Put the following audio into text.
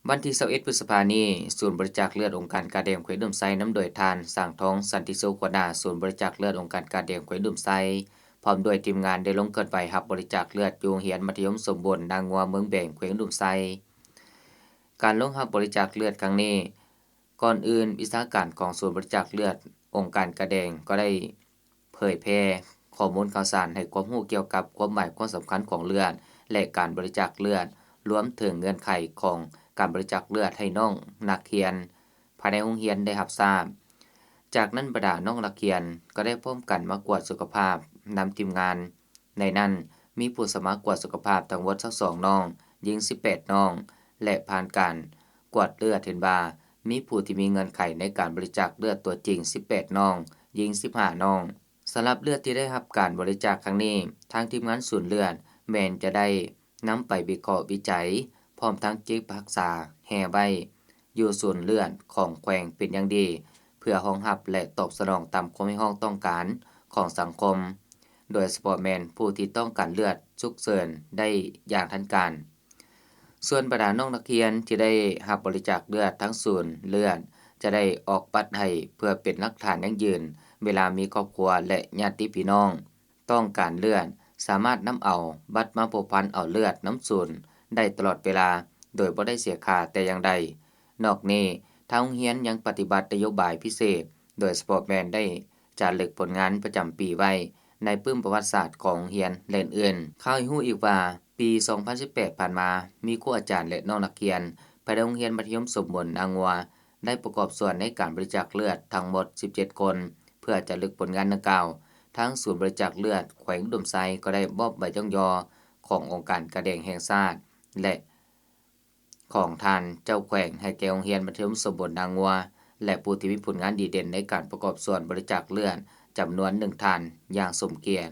ວັນທີຊາວເອັດ ພຶດສະພານີ້, ສູນບໍລິຈາກເລືອດອົງການກາແດງແຂວງອຸດົມໄຊ ນຳໂດຍທ່ານ ສາງທອງ ສັນຕິສຸກ, ຫົວໜ້າສູນບໍລິຈາກເລືອດອົງການກາແດງແຂວງອຸດົມໄຊ ພ້ອມດ້ວຍທີມງານ ໄດ້ລົງເຄື່ອນໄຫວຮັບບໍລິຈາກເລືອດຢູ່ໂຮງຮຽນມັດທະຍົມສົມບູນນາງົວ ເມືອງແບງ ແຂວງອຸດົມໄຊ. ການລົງຮັບບໍລິຈາກເລືອດຄັ້ງນີ້, ກ່ອນອື່ນ, ວິຊາການຂອງສູນບໍລິຈາກເລືອດອົງການກາແດງ ກໍໄດ້ເຜີຍແຜ່ຂໍ້ມູນຂ່າວສານ ໃຫ້ຄວາມຮູ້ກ່ຽວກັບຄວາມໝາຍຄວາມສຳຄັນຂອງເລືອດ ແລະ ການບໍລິຈາກເລືອດ, ລວມເຖິງເງື່ອນໄຂຂອງການບໍລິຈາກເລືອດໃຫ້ນ້ອງນັກຮຽນພາຍໃນໂຮງຮຽນໄດ້ຮັບຊາບ. ຈາກນັ້ນ, ບັນດານ້ອງນັກຮຽນກໍໄດ້ພ້ອມກັນມາກວດສຸຂະພາບນຳທີມງານ. ໃນນັ້ນ, ມີຜູ້ສະໝັກກວດສຸຂະພາບທັງໝົດຊາວສອງນ້ອງ, ຍິງສິບແປດນ້ອງ ແລະ ຜ່ານການກວດເລືອດເຫັນວ່າ ມີຜູ້ທີ່ມີເງື່ອນໄຂໃນການບໍລິຈາກເລືອດຕົວຈິງສິບແປດນ້ອງ, ຍິງສິບຫ້ານ້ອງ. ສຳລັບເລືອດທີ່ໄດ້ຮັບການບໍລິຈາກຄັ້ງນີ້, ທາງທີມງານສູນເລືອດແມ່ນຈະໄດ້ນຳໄປວິເຄາະວິໄຈ ພ້ອມທັງເກັບຮັກສາແຮ່ໄວ້ ຢູ່ສູນເລືອດຂອງແຂວງເປັນຢ່າງດີ ເພື່ອຮອງຮັບ ແລະ ຕອບສະໜອງຕາມຄວາມຮຽກຮ້ອງຕ້ອງການຂອງສັງຄົມ, ໂດຍສະເພາະແມ່ນຜູ້ທີ່ຕ້ອງການເລືອດສຸກເສີນໄດ້ຢ່າງທັນການ. ສ່ວນບັນດານ້ອງນັກຮຽນທີ່ໄດ້ຮັບບໍລິຈາກເລືອດ, ທາງສູນເລືອດຈະໄດ້ອອກບັດໃຫ້ເພື່ອເປັນຫຼັກຖານຢັ້ງຢືນ, ເວລາມີຄອບຄົວ ແລະ ຍາດຕິພີ່ນ້ອງ ຕ້ອງການເລືອດ ສາມາດນຳເອົາບັດມາພົວພັນເອົາເລືອດນຳສູນໄດ້ຕະຫຼອດເວລາ ໂດຍບໍ່ໄດ້ເສຍຄ່າແຕ່ຢ່າງໃດ. ນອກນີ້, ທາງໂຮງຮຽນຍັງປະຕິບັດນະໂຍບາຍພິເສດ, ໂດຍສະເພາະແມ່ນໄດ້ຈາລຶກຜົນງານປະຈຳປີໄວ້ໃນປຶ້ມປະຫວັດສາດຂອງໂຮງຮຽນ ແລະ ອື່ນໆ. ຂ່າວໃຫ້ຮູ້ອີກວ່າ, ປີສອງພັນສິບແປດຜ່ານມາ, ມີຄູອາຈານ ແລະ ນ້ອງນັກຮຽນພາຍໃນໂຮງຮຽນມັດທະຍົມສົມບູນນາງົວ ໄດ້ປະກອບສ່ວນໃນການບໍລິຈາກເລືອດທັງໝົດສິບເຈັດຄົນ. ເພື່ອຈາລຶກຜົນງານດັ່ງກ່າວ, ທາງສູນບໍລິຈາກເລືອດແຂວງອຸດົມໄຊກໍໄດ້ມອບໃບຍ້ອງຍໍຂອງອົງການກາແດງແຫ່ງຊາດ ແລະ ຂອງທ່ານເຈົ້າແຂວງໃຫ້ແກ່ໂຮງຮຽນມັດທະຍົມສົມບູນນາງົວ ແລະ ຜູ້ທີ່ມີຜົນງານດີເດັ່ນໃນການປະກອບສ່ວນບໍລິຈາກເລືອດຈຳນວນໜຶ່ງທ່ານຢ່າງສົມກຽດ.